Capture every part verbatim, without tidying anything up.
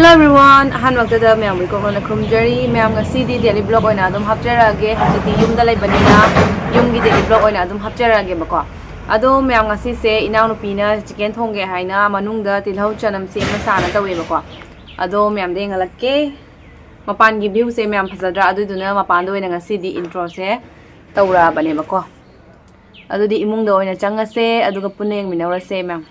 Hello everyone, ꯑꯍꯥꯟꯕꯃꯛꯇꯗ ꯃꯌꯥꯝꯕꯨ ꯏꯀꯣꯛ ꯂꯣꯟꯅ ꯈꯨꯝꯖꯔꯤ꯫ ꯃꯌꯥꯝ, ꯉꯁꯤꯗꯤ daily vlog ꯑꯣꯏꯅ ꯑꯗꯨꯝ ꯍꯥꯞꯆꯔꯛꯑꯒꯦ꯫ ꯍꯧꯖꯤꯛꯇꯤ ꯌꯨꯝꯗ ꯂꯩꯕꯅꯤꯅ ꯌꯨꯝꯒꯤ daily vlog ꯑꯣꯏꯅ ꯑꯗꯨꯝ ꯍꯥꯞꯆꯔꯛꯑꯒꯦꯕꯀꯣ꯫ ꯑꯗꯣ ꯃꯌꯥꯝ, ꯉꯁꯤꯁꯦ ꯏꯅꯥꯎꯅꯨꯄꯤꯅ chicken ꯊꯣꯡꯒꯦ ꯍꯥꯏꯅ ꯃꯅꯨꯡꯗ ꯇꯤꯜꯍꯧ ꯆꯅꯝ ꯁꯦꯝꯅ ꯁꯥꯅ ꯇꯧꯋꯦꯕꯀꯣ꯫ ꯑꯗꯣ ꯃꯌꯥꯝꯗ ꯌꯦꯡꯍꯜꯂꯛꯀꯦ꯫ ꯃꯄꯥꯟꯒꯤ viewꯁꯦ ꯃꯌꯥꯝ ꯐꯖꯗ꯭ꯔꯥ? ꯑꯗꯨꯗꯨꯅ ꯃꯄꯥꯟꯗ ꯑꯣꯏꯅ ꯉꯁꯤꯗꯤ introꯁꯦ ꯇꯧꯔꯛꯑꯕꯅꯦꯕꯀꯣ꯫ ꯑꯗꯨꯗꯤ ꯏꯃꯨꯡꯗ ꯑꯣꯏꯅ ꯆꯪꯉꯁꯦ, ꯑꯗꯨꯒ ꯄꯨꯟꯅ ꯌꯦꯡꯃꯤꯟꯅꯧꯔꯁꯦ ꯃꯌꯥꯝ꯫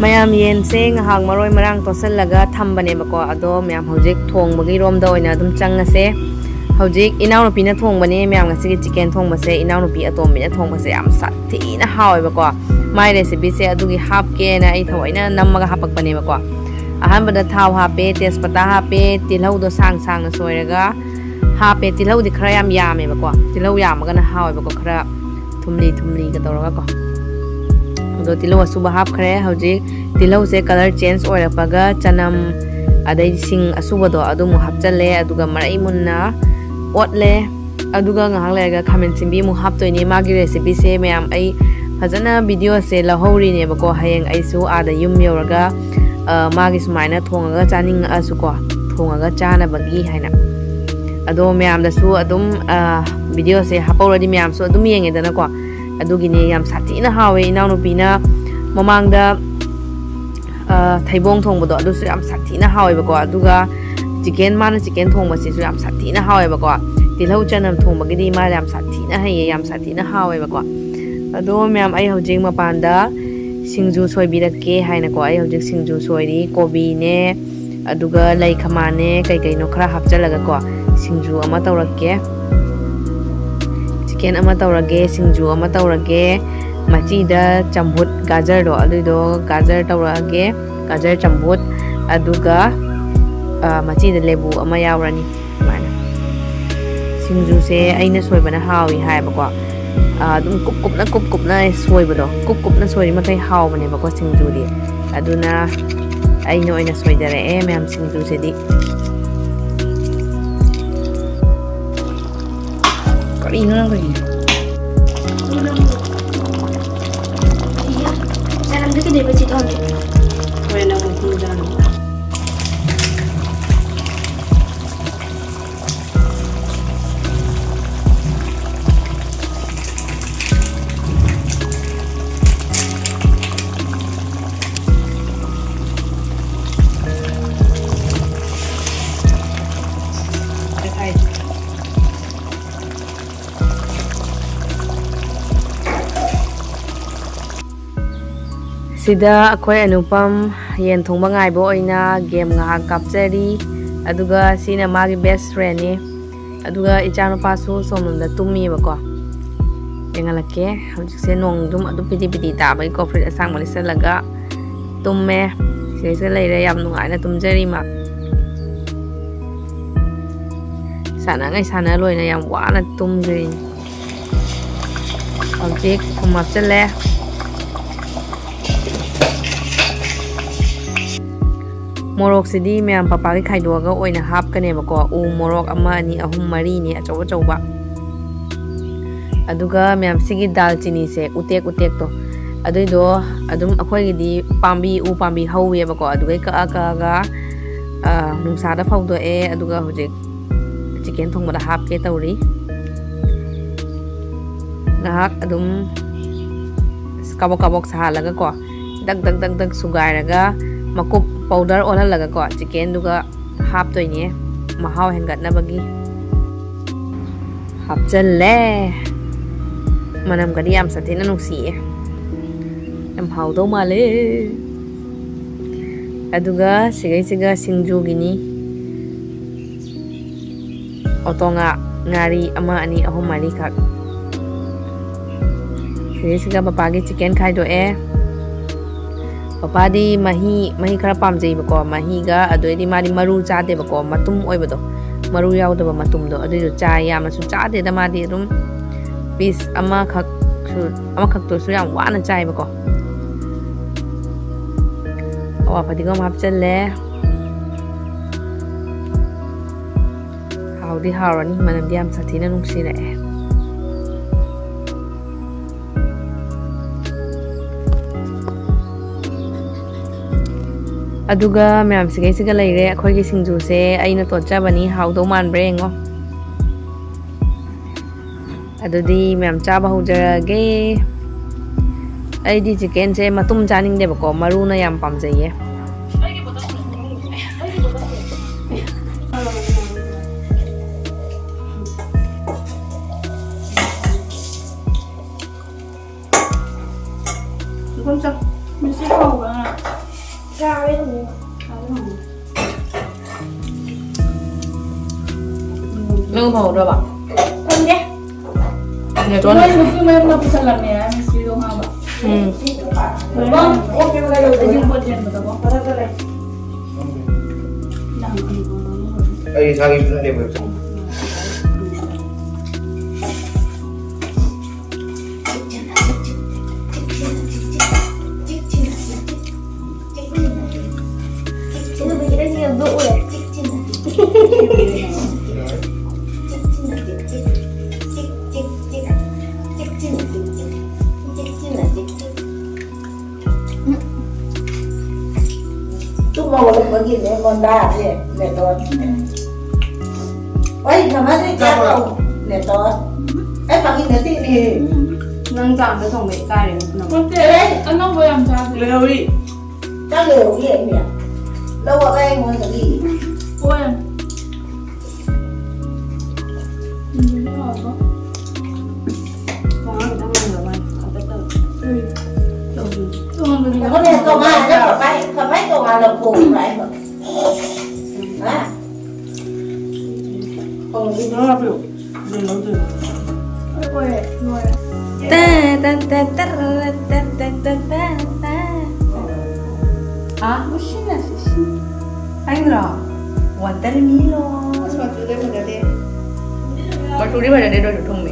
ꯃꯌꯥꯝ, ꯌꯦꯟꯁꯦ ꯉꯥꯏꯍꯥꯛ ꯃꯔꯣꯏ ꯃꯔꯥꯡ ꯇꯣꯠꯁꯤꯜꯂꯒ ꯊꯝꯕꯅꯦꯕꯀꯣ꯫ ꯑꯗꯣ ꯃꯌꯥꯝ, ꯍꯧꯖꯤꯛ ꯊꯣꯡꯕꯒꯤ ꯔꯣꯝꯗ ꯑꯣꯏꯅ ꯑꯗꯨꯝ ꯆꯪꯉꯁꯦ꯫ ꯍꯧꯖꯤꯛ ꯏꯅꯥꯎꯅꯨꯄꯤꯅ ꯊꯣꯡꯕꯅꯦ ꯃꯌꯥꯝ, ꯉꯁꯤꯒꯤ chicken ꯊꯣꯡꯕꯁꯦ ꯏꯅꯥꯎꯅꯨꯄꯤ ꯑꯇꯣꯝꯕꯤꯅ ꯊꯣꯡꯕꯁꯦ ꯌꯥꯝ ꯁꯥꯊꯤꯅ ꯍꯥꯎꯋꯦꯕꯀꯣ꯫ My recipeꯁꯦ ꯑꯗꯨꯒꯤ ꯍꯥꯞꯀꯦꯅ ꯑꯩ ꯊꯑꯣꯏꯅ ꯅꯝꯃꯒ ꯍꯥꯄꯛꯄꯅꯦꯕꯀꯣ꯫ ꯑꯍꯥꯟꯕꯗ ꯊꯥꯎ ꯍꯥꯞꯄꯦ, ꯇꯦꯖꯄꯇꯥ ꯍꯥꯞꯄꯦ, ꯇꯤꯜꯍꯧꯗꯣ ꯁꯥꯡ ꯁꯥꯡꯅ ꯁꯣꯏꯔꯒ ꯍꯥꯞꯄꯦ꯫ ꯇꯤꯜꯍꯧꯗꯤ ꯈꯔ ꯌꯥꯝ ꯌꯥꯝꯃꯦꯕꯀꯣ, ꯇꯤꯜꯍꯧ ꯌꯥꯝꯃꯒꯅ ꯍꯥꯎꯋꯦꯕꯀꯣ, ꯈꯔ ꯊꯨꯝꯂꯤ ꯊꯨꯝꯂꯤꯒ ꯇꯧꯔꯒꯀꯣ꯫ ꯑꯗꯣ ꯇꯤꯜꯍꯧ ꯑꯁꯨꯕ ꯍꯥꯞꯈ꯭ꯔꯦ꯫ ꯍꯧꯖꯤꯛ ꯇꯤꯜꯍꯧꯁꯦ colour change ꯑꯣꯏꯔꯛꯄꯒ ꯆꯅꯝ, ꯑꯗꯩ ꯁꯤꯡ ꯑꯁꯨꯕꯗꯣ ꯑꯗꯨꯃꯨꯛ ꯍꯥꯞꯆꯜꯂꯦ, ꯑꯗꯨꯒ ꯃꯔꯩ ꯃꯨꯟꯅ ꯑꯣꯠꯂꯦ꯫ ꯑꯗꯨꯒ ꯉꯥꯏꯍꯥꯛ ꯂꯩꯔꯒ ꯈꯥꯃꯦꯟ ꯑꯁꯤꯟꯕꯤ ꯑꯃꯨꯛ ꯍꯥꯞꯇꯣꯏꯅꯦ꯫ ꯃꯥꯒꯤ recipeꯁꯦ ꯃꯌꯥꯝ ꯑꯩ ꯐꯖꯅ videoꯁꯦ ꯂꯧꯍꯧꯔꯤꯅꯦꯕꯀꯣ꯫ ꯍꯌꯦꯡ ꯑꯩꯁꯨ ꯑꯥꯗ ꯌꯨꯝ ꯌꯧꯔꯒ, ꯑ, ꯃꯥꯒꯤ ꯁꯨꯃꯥꯏꯅ ꯊꯣꯡꯉꯒ ꯆꯥꯅꯤꯡꯉꯛꯑꯁꯨꯀꯣ, ꯊꯣꯡꯉꯒ ꯆꯥꯅꯕꯒꯤ ꯍꯥꯏꯅ꯫ ꯑꯗꯣ ꯃꯌꯥꯝꯗꯁꯨ ꯑꯗꯨꯝ, ꯑ, videoꯁꯦ ꯍꯥꯞꯍꯧꯔꯗꯤ ꯃꯌꯥꯝꯁꯨ ꯑꯗꯨꯝ ꯌꯦꯡꯉꯦꯗꯅꯀꯣ꯫ ꯑꯗꯨꯒꯤꯅꯦ, ꯌꯥꯝ ꯁꯥꯊꯤꯅ ꯍꯥꯎꯋꯦ꯫ ꯏꯅꯥꯎꯅꯨꯄꯤꯅ ꯃꯃꯥꯡꯗ, ꯑ, ꯊꯩꯕꯣꯡ ꯊꯣꯡꯕꯗꯣ ꯑꯗꯨꯁꯨ ꯌꯥꯝ ꯁꯥꯊꯤꯅ ꯍꯥꯎꯋꯦꯕꯀꯣ꯫ ꯑꯗꯨꯒ chicken, ꯃꯥꯅ chicken ꯊꯣꯡꯕꯁꯤꯁꯨ ꯌꯥꯝ ꯁꯥꯊꯤꯅ ꯍꯥꯎꯋꯦꯕꯀꯣ꯫ ꯇꯤꯜꯍꯧ ꯆꯅꯝ ꯊꯣꯡꯕꯒꯤꯗꯤ ꯃꯥ ꯌꯥꯝ ꯁꯥꯊꯤꯅ ꯍꯩꯌꯦ, ꯌꯥꯝ ꯁꯥꯊꯤꯅ ꯍꯥꯎꯋꯦꯕꯀꯣ꯫ ꯑꯗꯣ ꯃꯌꯥꯝ, ꯑꯩ ꯍꯧꯖꯤꯛ ꯃꯄꯥꯟꯗ ꯁꯤꯡꯖꯨ ꯁꯣꯏꯕꯤꯔꯛꯀꯦ ꯍꯥꯏꯅꯀꯣ꯫ ꯑꯩ ꯍꯧꯖꯤꯛ ꯁꯤꯡꯖꯨ ꯁꯣꯏꯔꯤ, ꯀꯣꯕꯤꯅꯦ, ꯑꯗꯨꯒ ꯂꯩ ꯈꯥꯃꯥꯟꯅꯦ, ꯀꯩ ꯀꯩꯅꯣ ꯈꯔ ꯍꯥꯞꯆꯜꯂꯒꯀꯣ, ꯁꯤꯡꯖꯨ ꯑꯃ ꯇꯧꯔꯛꯀꯦ꯫ Chicken ꯑꯃ ꯇꯧꯔꯒꯦ, ꯁꯤꯡꯖꯨ ꯑꯃ ꯇꯧꯔꯒꯦ, ꯃꯆꯤꯗ ꯆꯝꯐꯨꯠ ꯒꯥꯖꯔꯗꯣ, ꯑꯗꯨꯏꯗꯣ ꯒꯥꯖꯔ ꯇꯧꯔꯛꯑꯒꯦ, ꯒꯥꯖꯔ ꯆꯝꯐꯨꯠ, ꯑꯗꯨꯒ, ꯑ, ꯃꯆꯤꯗ ꯂꯦꯕꯨ ꯑꯃ ꯌꯥꯎꯔꯅꯤ꯫ ꯁꯨꯃꯥꯏꯅ ꯁꯤꯡꯖꯨꯁꯦ ꯑꯩꯅ ꯁꯣꯏꯕꯅ ꯍꯥꯎꯏ ꯍꯥꯏꯌꯦꯕꯀꯣ꯫ ꯑ, ꯑꯗꯨꯝ ꯀꯨꯞ ꯀꯨꯞꯅ, ꯀꯨꯞ ꯀꯨꯞꯅ ꯁꯣꯏꯕꯗꯣ, ꯀꯨꯞ ꯀꯨꯞꯅ ꯁꯣꯏꯔꯤ ꯃꯈꯩ ꯍꯥꯎꯕꯅꯦꯕꯀꯣ ꯁꯤꯡꯖꯨꯗꯤ꯫ ꯑꯗꯨꯅ ꯑꯩꯅ ꯑꯣꯏꯅ ꯁꯣꯏꯖꯔꯛꯑꯦ ꯃꯌꯥꯝ ꯁꯤꯡꯖꯨꯁꯤꯗꯤ꯫ ꯀꯔꯤꯅꯣ ꯅꯪ ꯇꯧꯔꯤꯁꯦ? ꯆꯅꯝꯗ ꯀꯩꯗꯧꯕ ꯆꯤꯠ ꯍꯣꯟꯗꯦ? ꯍꯣꯔꯦꯟ ꯑꯃꯨꯛ ꯊꯤꯟꯖꯔꯣ꯫ ꯁꯤꯗ ꯑꯩꯈꯣꯏ ꯑꯅꯨꯄꯝ ꯌꯦꯟ ꯊꯣꯡꯕ ꯉꯥꯏꯕ ꯑꯣꯏꯅ ꯒꯦꯝ ꯉꯥꯏꯍꯥꯛ ꯀꯥꯞꯆꯔꯤ꯫ ꯑꯗꯨꯒ ꯁꯤꯅ ꯃꯥꯒꯤ ꯕꯦꯁ ꯐ꯭ꯔꯦꯟꯅꯤ꯫ ꯑꯗꯨꯒ ꯏꯆꯥꯅꯨꯄꯥꯁꯨ ꯁꯣꯝꯂꯣꯝꯗ ꯇꯨꯝꯃꯤꯕꯀꯣ꯫ ꯌꯦꯡꯍꯜꯂꯛꯀꯦ꯫ ꯍꯧꯖꯤꯛꯁꯦ ꯅꯣꯡ ꯑꯗꯨꯝ ꯑꯗꯨꯝ ꯄꯤꯗꯤ ꯄꯤꯗꯤ ꯇꯥꯕꯒꯤꯀꯣ, ꯐꯨꯔꯤꯠ ꯑꯁꯥꯡꯕ ꯂꯤꯠꯁꯜꯂꯒ ꯇꯨꯝꯃꯦ꯫ ꯁꯤꯗꯩꯁꯤꯗ ꯂꯩꯔꯦ꯫ ꯌꯥꯝ ꯅꯨꯡꯉꯥꯏꯅ ꯇꯨꯝꯖꯔꯤ ꯃꯥ꯫ ꯁꯥꯟꯅꯉꯩ ꯁꯥꯟꯅ ꯂꯣꯏꯅ ꯌꯥꯝ ꯋꯥꯅ ꯇꯨꯝꯈ꯭ꯔꯤꯅꯤ꯫ ꯍꯧꯖꯤꯛ ꯊꯨꯝ ꯍꯥꯞꯆꯤꯜꯂꯦ꯫ ꯃꯣꯔꯣꯛꯁꯤꯗꯤ ꯃꯌꯥꯝ ꯄꯄꯥꯒꯤ ꯈꯥꯏꯗꯣꯛꯑꯒ ꯑꯣꯏꯅ ꯍꯥꯞꯀꯅꯦꯕꯀꯣ꯫ ꯎ ꯃꯣꯔꯣꯛ ꯑꯃ, ꯑꯅꯤ, ꯑꯍꯨꯝ, ꯃꯔꯤꯅꯤ, ꯑꯆꯧ ꯑꯆꯧꯕ꯫ ꯑꯗꯨꯒ ꯃꯌꯥꯝ ꯁꯤꯒꯤ ꯗꯥꯜ ꯆꯤꯅꯤꯁꯦ, ꯎꯇꯦꯛ ꯎꯇꯦꯛꯇꯣ, ꯑꯗꯨꯏꯗꯣ ꯑꯗꯨꯝ ꯑꯩꯈꯣꯏꯒꯤꯗꯤ ꯄꯥꯝꯕꯤ, ꯎ ꯄꯥꯝꯕꯤ ꯍꯧꯋꯦꯕꯀꯣ꯫ ꯑꯗꯨꯗꯩ ꯀꯛꯑ ꯀꯛꯑꯒ, ꯑ, ꯅꯨꯡꯁꯥꯗ ꯐꯧꯗꯣꯛꯑꯦ꯫ ꯑꯗꯨꯒ ꯍꯧꯖꯤꯛ ꯆꯤꯀꯦꯟ ꯊꯣꯡꯕꯗ ꯍꯥꯞꯀꯦ ꯇꯧꯔꯤ꯫ ꯉꯥꯏꯍꯥꯛ ꯑꯗꯨꯝ ꯀꯕꯣꯛ ꯀꯕꯣꯛ ꯁꯥꯍꯜꯂꯒꯀꯣ, ꯗꯛ ꯗꯛ ꯗꯛ ꯗꯛ ꯁꯨꯒꯥꯏꯔꯒ, ꯃꯀꯨꯞ ꯄꯥꯎꯗꯔ ꯑꯣꯜꯍꯜꯂꯒꯀꯣ, ꯆꯤꯀꯦꯟꯗꯨꯒ ꯍꯥꯞꯇꯣꯏꯅꯦ, ꯃꯍꯥꯎ ꯍꯦꯟꯒꯠꯅꯕꯒꯤ꯫ ꯍꯥꯞꯆꯜꯂꯦ꯫ ꯃꯅꯝꯒꯗꯤ ꯌꯥꯝ ꯁꯥꯊꯤꯅ ꯅꯨꯡꯁꯤꯌꯦ꯫ ꯌꯥꯝ ꯍꯥꯎꯗꯧ ꯃꯥꯜꯂꯦ꯫ ꯑꯗꯨꯒ ꯁꯤꯒꯩꯁꯤꯒ ꯁꯤꯡꯖꯨꯒꯤꯅꯤ꯫ ꯑꯣꯇꯣꯉꯥ ꯉꯥꯔꯤ ꯑꯃ, ꯑꯅꯤ, ꯑꯍꯨꯝ, ꯃꯔꯤꯈꯛ꯫ ꯁꯤꯗꯩꯁꯤꯗ ꯄꯄꯥꯒꯤ ꯆꯤꯀꯦꯟ ꯈꯥꯏꯗꯣꯛꯑꯦ꯫ ꯄꯄꯥꯗꯤ ꯃꯍꯤ, ꯃꯍꯤ ꯈꯔ ꯄꯥꯝꯖꯩꯕꯀꯣ, ꯃꯍꯤꯒ꯫ ꯑꯗꯨꯗꯩꯗꯤ ꯃꯥꯗꯤ ꯃꯔꯨ ꯆꯥꯗꯦꯕꯀꯣ, ꯃꯇꯨꯝ ꯑꯣꯏꯕꯗꯣ, ꯃꯔꯨ ꯌꯥꯎꯗꯕ ꯃꯇꯨꯝꯗꯣ, ꯑꯗꯨꯏꯗꯣ ꯆꯥꯏ꯫ ꯌꯥꯝꯅꯁꯨ ꯆꯥꯗꯦꯗ ꯃꯥꯗꯤ, ꯑꯗꯨꯝ ꯄꯤꯁ ꯑꯃꯈꯛꯁꯨ, ꯑꯃꯈꯛꯇꯨꯁꯨ ꯌꯥꯝ ꯋꯥꯅ ꯆꯥꯏꯕꯀꯣ꯫ ꯑꯋꯥ ꯐꯗꯤꯒꯣꯝ ꯍꯥꯞꯆꯜꯂꯦ꯫ ꯍꯥꯎꯗꯤ ꯍꯥꯎꯔꯅꯤ, ꯃꯅꯝꯗꯤ ꯌꯥꯝ ꯁꯥꯊꯤꯅ ꯅꯨꯡꯁꯤꯔꯛꯑꯦ꯫ ꯑꯗꯨꯒ ꯃꯌꯥꯝꯁꯤꯒꯩꯁꯤꯒ ꯂꯩꯔꯦ꯫ ꯑꯩꯈꯣꯏꯒꯤ ꯁꯤꯡꯖꯨꯁꯦ ꯑꯩꯅ ꯇꯣꯠꯆꯕꯅꯤ꯫ ꯍꯥꯎꯗꯧ ꯃꯥꯟꯕ꯭ꯔꯥ ꯌꯦꯡꯉꯣ꯫ ꯑꯗꯨꯗꯤ ꯃꯌꯥꯝ ꯆꯥꯕ ꯍꯧꯖꯔꯛꯑꯒꯦ꯫ ꯑꯩꯗꯤ ꯆꯤꯀꯦꯟꯁꯦ ꯃꯇꯨꯝ ꯆꯥꯅꯤꯡꯗꯦꯕꯀꯣ, ꯃꯔꯨꯅ ꯌꯥꯝ ꯄꯥꯝꯖꯩꯌꯦ꯫ ꯏꯕꯣꯝꯆꯥ, ꯃꯤꯁꯤ ꯀꯧꯕ꯭ꯔꯥ? ꯆꯥꯔꯦ ꯊꯣꯡꯉꯦ꯫ ꯆꯥꯔꯦ ꯊꯣꯡꯉꯦ꯫ ꯅꯪ ꯐꯪꯍꯧꯗ꯭ꯔꯕ? ꯐꯪꯗꯦ꯫ ꯅꯦꯇꯣꯟ? ꯃꯣꯏ ꯅꯨꯄꯤ ꯃꯌꯨꯝꯗ ꯄꯨꯁꯜꯂꯝꯃꯦ ꯃꯤꯁꯤꯗꯣ ꯈꯪꯉꯕ? ꯎꯝ꯫ ꯍꯩꯖꯤꯡꯄꯣꯠ ꯆꯦꯟꯕꯗꯀꯣ꯫ ꯑꯩ ꯏꯁꯥꯒꯤ ꯄꯨꯟꯅ ꯂꯦꯞꯄ ꯆꯠ- ꯇꯨꯝ ꯍꯧꯒꯠꯂꯛꯄꯒꯤꯅꯦ ꯃꯣꯟꯗꯥꯁꯦ, ꯅꯦꯇꯣꯟ꯫ ꯍꯣꯏ, ꯃꯃꯥꯗꯤ ꯆꯥꯛ ꯀꯧ, ꯅꯦꯇꯣꯟ꯫ ꯑꯩ ꯐꯥꯒꯤ ꯅꯠꯇꯦꯅꯦ꯫ ꯅꯪ ꯆꯥꯛ ꯑꯝꯇ ꯊꯣꯡꯕ ꯏꯀꯥꯏꯔꯦ, ꯄꯨꯅꯝ꯫ ꯅꯠꯇꯦ, ꯑꯦ! ꯑꯅꯧꯕ ꯌꯥꯝ ꯆꯥꯗ꯭ꯔꯤ꯫ ꯂꯩꯍꯧꯔꯤ꯫ ꯆꯥꯛ ꯂꯩꯍꯧꯔꯤ ꯑꯩꯅꯦ꯫ ꯂꯧꯔꯒ ꯑꯩꯉꯣꯟꯗꯒꯤ꯫ ꯍꯣꯏ꯫ ꯎꯝ, ꯍꯥꯎꯕ꯫ ꯇꯣꯉꯥꯟ ꯈꯤꯇꯪ ꯉꯧꯔꯕ ꯍꯥꯏꯅ ꯈꯟꯒꯠꯇꯕ꯫ ꯎꯝ꯫ ꯇꯣꯉꯥꯟꯕꯅꯤ꯫ ꯑꯩꯈꯣꯏꯅ ꯇꯣꯉꯥꯟꯅ ꯀꯃꯥꯏ-, ꯀꯃꯥꯏ ꯇꯣꯉꯥꯟꯅ ꯊꯣꯡꯕ꯭ꯔꯥ ꯍꯥꯏꯕ? ꯍꯥ? ꯊꯣꯡꯕꯗꯤ ꯉꯥ ꯄꯤꯔꯛꯑꯣ꯫ ꯂꯣꯏꯔꯦ, ꯂꯣꯏꯔꯦ꯫ ꯇ ꯇ ꯇ ꯇ ꯔ ꯇ ꯇ ꯇ ꯇ ꯇ꯫ ꯍꯥ? ꯃꯁꯤꯅ ꯁꯤꯁꯤ꯫ ꯍꯥꯏꯗ꯭ꯔꯣ? Watermelon꯫ ꯑꯁ, ꯃꯆꯨꯗꯤ ꯐꯖꯗꯦ꯫ ꯃꯆꯨꯗꯤ ꯐꯖꯗꯦ, ꯑꯗꯨ ꯑꯣꯏꯔꯁꯨ ꯊꯨꯝꯃꯦ꯫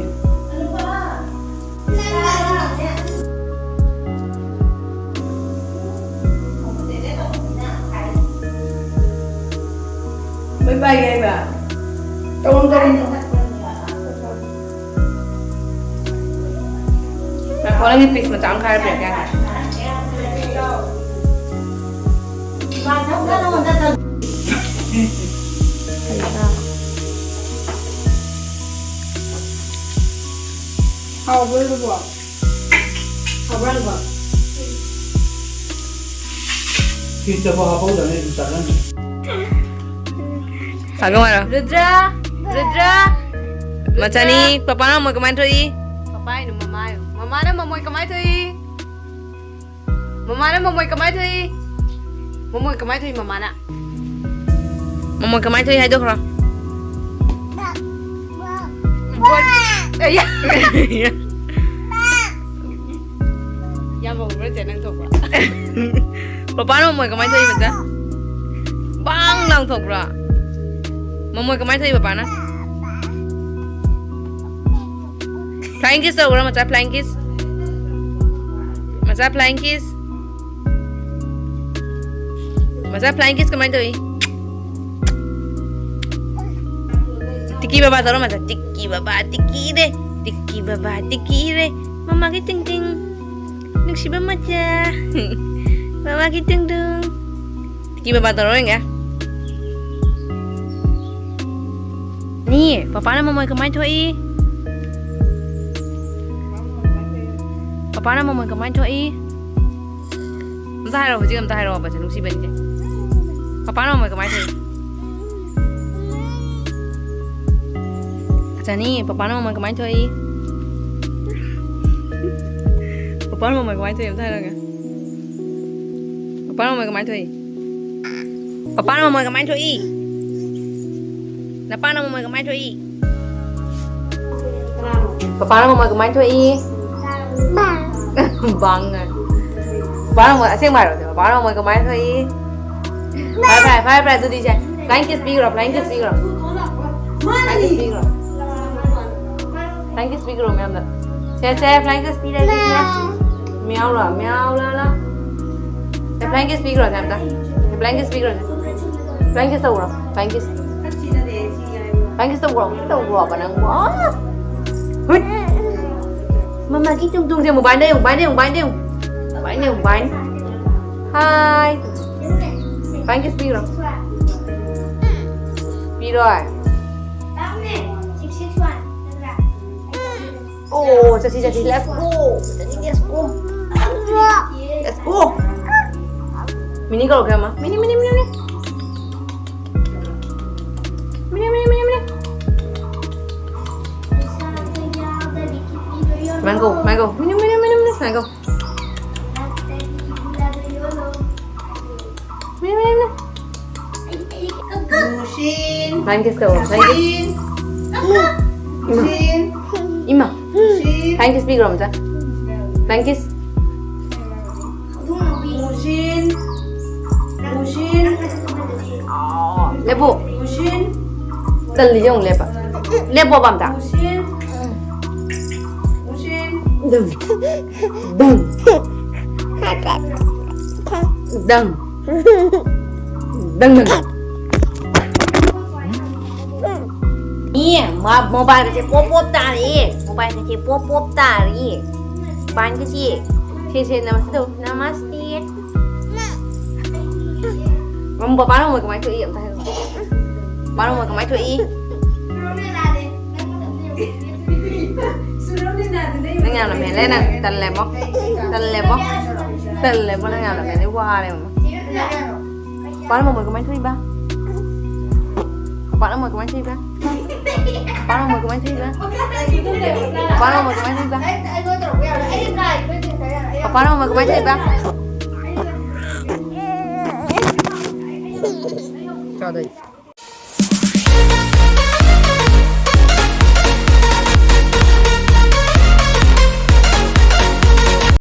ꯂꯣꯏ ꯄꯥꯏꯒꯦ ꯍꯥꯏꯕ? ꯇꯧꯔꯨ, ꯇꯧꯔꯨ꯫ ꯉꯥꯏꯈꯣ, ꯅꯪꯒꯤ piece ꯃꯆꯥ ꯑꯃ ꯈꯥꯏꯔ ꯄꯤꯔꯛꯀꯦ ꯉꯥꯏꯈꯣ꯫ ꯍꯥꯎꯕ꯭ꯔꯣ ꯑꯗꯨꯕꯣ? ꯍꯥꯎꯕ꯭ꯔꯣ ꯑꯗꯨꯕꯣ? ꯐ꯭ꯔꯤꯖꯇꯐꯥꯎ ꯍꯥꯞꯍꯧꯗꯕꯅꯦ ꯑꯗꯨꯝ ꯆꯥꯔꯝꯃꯦ꯫ ꯁꯥꯒꯝ ꯍꯥꯏꯔꯣ꯫ ꯔꯨꯗ꯭ꯔ! ꯔꯨꯗ꯭ꯔ! ꯃꯆꯥꯅꯤ, ꯄꯄꯥꯅ ꯃꯃꯣꯏ ꯀꯃꯥꯏꯅ ꯊꯣꯛꯏ? ꯄꯄꯥ ꯍꯥꯏꯅꯨ, ꯃꯃꯥ ꯍꯥꯏꯌꯨ꯫ ꯃꯃꯥꯅ ꯃꯃꯣꯏ ꯀꯃꯥꯏꯅ ꯊꯣꯛꯏ? ꯃꯃꯥꯅ ꯃꯃꯣꯏ ꯀꯃꯥꯏꯅ ꯊꯣꯛꯏ? ꯃꯃꯣꯏ ꯀꯃꯥꯏꯅ ꯊꯣꯛꯏ, ꯃꯃꯥꯅ? ꯃꯃꯣꯏ ꯀꯃꯥꯏꯅ ꯊꯣꯛꯏ ꯍꯥꯏꯗꯣꯛꯈ꯭ꯔꯣ꯫ ꯕꯣꯠ-, ꯑꯌꯥ! ꯌꯥꯝ ꯍꯧꯕ꯭ꯔꯥ, ꯆꯦ, ꯅꯪ ꯊꯣꯛꯄ? ꯄꯄꯥꯅ ꯃꯃꯣꯏ ꯀꯃꯥꯏꯅ ꯊꯣꯛꯏ, ꯃꯆꯥ? ꯕꯥꯡ ꯂꯥꯎ ꯊꯣꯛꯄ꯭ꯔꯣ? ꯃꯃꯣꯏ ꯀꯃꯥꯏꯅ ꯊꯣꯛꯏ, ꯄꯄꯥꯅ? Flying kiss ꯇꯧꯕ꯭ꯔꯣ, ꯃꯆꯥ? Flying kiss? ꯃꯆꯥ, flying kiss? ꯃꯆꯥ, flying kiss ꯀꯃꯥꯏꯅ ꯇꯧꯏ? ꯇꯤꯛꯀꯤ ꯕꯕꯥ ꯇꯧꯔꯣ, ꯃꯆꯥ꯫ ꯇꯤꯛꯀꯤ ꯕꯕꯥ, ꯇꯤꯛꯀꯤ ꯔꯦ꯫ ꯇꯤꯛꯀꯤ ꯕꯕꯥ, ꯇꯤꯛꯀꯤ ꯔꯦ꯫ ꯃꯃꯥꯒꯤ ꯇꯤꯡ ꯇꯤꯡ꯫ ꯅꯨꯡꯁꯤꯕ ꯃꯆꯥ꯫ ꯃꯃꯥꯒꯤ ꯇꯤꯡ ꯇꯤꯡ꯫ ꯇꯤꯛꯀꯤ ꯕꯕꯥ ꯇꯧꯔꯣ ꯌꯦꯡꯒꯦ꯫ ꯅꯤ, ꯄꯄꯥꯅ ꯃꯃꯣꯏ ꯀꯃꯥꯏꯅ ꯊꯣꯛꯏ? ꯄꯄꯥꯅ ꯃꯃꯣꯏ ꯀꯃꯥꯏꯅ ꯊꯣꯛꯏ? ꯑꯝꯇ ꯍꯥꯏꯔꯛꯑꯣ, ꯍꯧꯖꯤꯛ ꯑꯝꯇ ꯍꯥꯏꯔꯛꯑꯣꯕ, ꯁꯦ, ꯅꯨꯡꯁꯤꯕꯅꯤꯁꯦ꯫ ꯄꯄꯥꯅ ꯃꯃꯣꯏ ꯀꯃꯥꯏꯅ ꯊꯣꯛꯏ? ꯑꯆꯥꯅꯤ, ꯄꯄꯥꯅ ꯃꯃꯣꯏ ꯀꯃꯥꯏꯅ ꯊꯣꯛꯏ? ꯄꯄꯥꯅ ꯃꯃꯣꯏ ꯀꯃꯥꯏꯅ ꯊꯣꯛꯏ? ꯑꯝꯇ ꯍꯥꯏꯔꯛꯑꯣꯅꯦ꯫ ꯄꯄꯥꯅ ꯃꯃꯣꯏ ꯀꯃꯥꯏꯅ ꯊꯣꯛꯏ? ꯄꯄꯥꯅ ꯃꯃꯣꯏ ꯀꯃꯥꯏꯅ ꯊꯣꯛꯏ? ꯅꯄꯥꯅ ꯃꯃꯣꯏ ꯀꯃꯥꯏꯅ ꯊꯣꯛꯏ? ꯄꯄꯥꯅ ꯃꯃꯣꯏ ꯀꯃꯥꯏꯅ ꯊꯣꯛꯏ? ꯕꯥꯡ ꯍꯥꯏ꯫ ꯄꯄꯥꯅ ꯃꯃꯣꯏ, ꯑꯁꯦꯡꯕ ꯍꯥꯏꯔꯣ, ꯄꯄꯥꯅ ꯃꯃꯣꯏ ꯀꯃꯥꯏꯅ ꯊꯣꯛꯏ? ꯐꯔꯦ, ꯐꯔꯦ, ꯐꯔꯦ, ꯐꯔꯦ, ꯑꯗꯨꯗꯤ ꯁꯦ, flying kiss ꯄꯤꯈ꯭ꯔꯣ, flying kiss ꯄꯤꯈ꯭ꯔꯣ꯫ Flying kiss ꯄꯤꯈ꯭ꯔꯣ꯫ Flying kiss ꯄꯤꯈ꯭ꯔꯣ ꯃꯌꯥꯝꯗ꯫ ꯁꯦ, ꯁꯦ, flying kiss ꯄꯤꯔꯒꯦ, ꯁꯦ꯫ ꯃꯤꯌꯥꯎ ꯂꯥꯎ, ꯃꯤꯌꯥꯎ ꯂꯥꯎ ꯂꯥꯎ꯫ ꯁꯦ, flying kiss ꯄꯤꯈ꯭ꯔꯣ, ꯁꯦ, ꯑꯝꯇ꯫ ꯁꯦ, flying kiss ꯄꯤꯈ꯭ꯔꯣ, ꯁꯦ꯫ Flying kiss ꯇꯧꯈ꯭ꯔꯣ, flying kiss꯫ Flying kiss ꯇꯧꯈ꯭ꯔꯣ, kiss ꯇꯧꯈ꯭ꯔꯣꯕ ꯅꯪꯕꯨ꯫ ꯑꯥ! ꯍꯨꯠ! ꯃꯃꯥꯒꯤ ꯇꯨꯡ ꯇꯨꯡꯁꯦ ꯑꯃꯨꯛ ꯕꯥꯏꯅ ꯌꯦꯡꯉꯨ, ꯕꯥꯏꯅ ꯌꯦꯡꯉꯨ, ꯕꯥꯏꯅ ꯌꯦꯡꯉꯨ, ꯕꯥꯏꯅ ꯌꯦꯡꯉꯨ, ꯕꯥꯏꯅ꯫ ꯍꯥꯏ꯫ Fine kiss ꯄꯤꯔꯣ꯫ ꯄꯤꯔꯣꯏ꯫ ꯑꯣ, ꯆꯠꯁꯤ, ꯆꯠꯁꯤ꯫ Let's go. ꯆꯠꯁꯤ, let's go. Let's go. ꯃꯤꯅꯤ ꯀꯧꯔꯛꯀꯦ, ꯑꯃ꯫ ꯃꯤꯅꯤ, ꯃꯤꯅꯤ, ꯃꯤꯅꯤ, ꯃꯤꯅꯤ꯫ ꯃꯤꯅꯤ, ꯃꯤꯅꯤ, ꯃꯤꯅꯤ, ꯃꯤꯅꯤ꯫ ꯁꯨꯃꯥꯏꯅ ꯀꯧ, ꯁꯨꯃꯥꯏꯅ ꯀꯧ꯫ ꯃꯤꯅꯤ, ꯃꯤꯅꯤ, ꯃꯤꯅꯤ, ꯃꯤꯅꯤ꯫ ꯁꯨꯃꯥꯏꯅ ꯀꯧ꯫ ꯃꯤꯅꯤ, ꯃꯤꯅꯤ, ꯃꯤꯅꯤ꯫ ꯃꯨꯁꯤꯟ꯫ Fine kiss ꯇꯧꯔꯣ, fine kiss꯫ ꯃꯨꯁꯤꯟ꯫ ꯃꯨꯁꯤꯟ꯫ ꯏꯃꯥ꯫ ꯃꯨꯁꯤꯟ꯫ Fine kiss ꯄꯤꯈ꯭ꯔꯣ ꯑꯝꯇ꯫ Fine kiss꯫ ꯃꯨꯁꯤꯟ꯫ ꯃꯨꯁꯤꯟ꯫ ꯂꯦꯞꯄꯨ꯫ ꯃꯨꯁꯤꯟ꯫ ꯇꯜꯂꯤ ꯌꯦꯡꯉꯨ ꯂꯦꯞꯄ꯫ ꯂꯦꯞꯄꯣꯕ ꯑꯝꯇ꯫ ꯃꯨꯁꯤꯟ꯫ ꯃꯨꯁꯤꯟ꯫ ꯗꯪ꯫ ꯗꯪ꯫ ꯗꯪ꯫ ꯗꯪ ꯗꯪ꯫ ꯃꯤ ꯃ-, mobile ꯒꯁꯦ ꯄꯣꯞ ꯄꯣꯞ ꯇꯥꯔꯦ꯫ Mobile ꯒꯁꯦ ꯄꯣꯞ ꯄꯣꯞ ꯇꯥꯔꯦ꯫ Fine ꯒꯁꯦ꯫ ꯁꯦ, ꯁꯦ, ꯅꯃꯁꯇꯦ ꯇꯧ꯫ ꯅꯃꯁꯇꯦ꯫ ꯃꯝ-, ꯄꯄꯥꯅ ꯃꯣꯏ ꯀꯃꯥꯏꯅ ꯊꯣꯛꯏ ꯑꯝꯇ ꯍꯥꯏꯔꯛꯑꯣ꯫ ꯄꯄꯥꯅ ꯃꯣꯏ ꯀꯃꯥꯏꯅ ꯊꯣꯛꯏ? ꯅꯪ ꯌꯥꯝꯅ ꯃꯦꯜꯂꯦ ꯅꯪ꯫ ꯇꯜꯂꯦꯕꯣ꯫ ꯇꯜꯂꯦꯕꯣ꯫ ꯇꯜꯂꯦꯕꯣ ꯅꯪ ꯌꯥꯝꯅ ꯃꯦꯜꯂꯦ꯫ ꯋꯥꯔꯦꯕꯣ꯫ ꯄꯄꯥꯅ ꯃꯣꯏ ꯀꯃꯥꯏꯅ ꯊꯣꯛꯏꯕ? ꯄꯄꯥꯅ ꯃꯣꯏ ꯀꯃꯥꯏꯅ ꯊꯣꯛꯏꯕ? ꯄꯄꯥꯅ ꯃꯣꯏ ꯀꯃꯥꯏꯅ ꯊꯣꯛꯏꯕ? ꯄꯄꯥꯅ ꯃꯣꯏ ꯀꯃꯥꯏꯅ ꯊꯣꯛꯏꯕ? ꯄꯄꯥꯅ ꯃꯣꯏ ꯀꯃꯥꯏꯅ ꯊꯣꯛꯏꯕ? ꯆꯥꯗꯣꯏ꯫